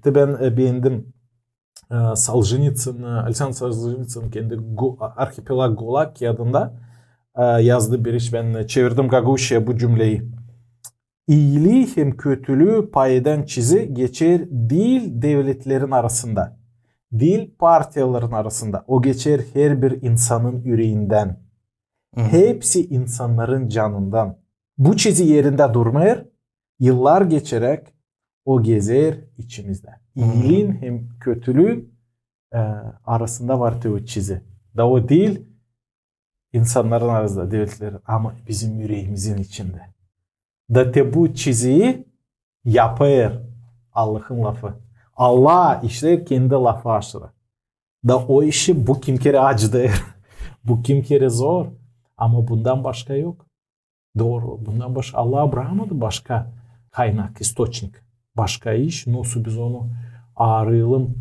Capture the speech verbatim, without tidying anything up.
Te bän e, beendim e, Soljenitsin, e, Aleksandr Soljenitsin kendi Go- Arhipelag Gulag kiyadında e, yazdı bir iş. Bän e, çevirdim gagauzçaya bu cümleyi. İilii hem kötülüü pay edän çizi geçer diil devletlerin arasında, diil partiyaların arasında. O geçer herbir insanın üreendän. Hepsi insannarın canından. Bu çizi erindä durmêêr, yıllar geçeräk o gezer içimizdä. İiliin hem kötülüün e, arasında var te o çizi. Da o diil insannarın arasında, devletlerin, ama bizim üreemizin içindä. Da te bu çiziyi yapêr Allahın lafı. Allah işleer kendi lafı aşırı. Da o işi bu kimkerä acıdêr. Bu kimkerä zor. Ama bundan başka yok. Dooru. Bundan başka Allah brakmadı başka kaynak, istoçnik. Başka iş, nasıl biz onu arayalım,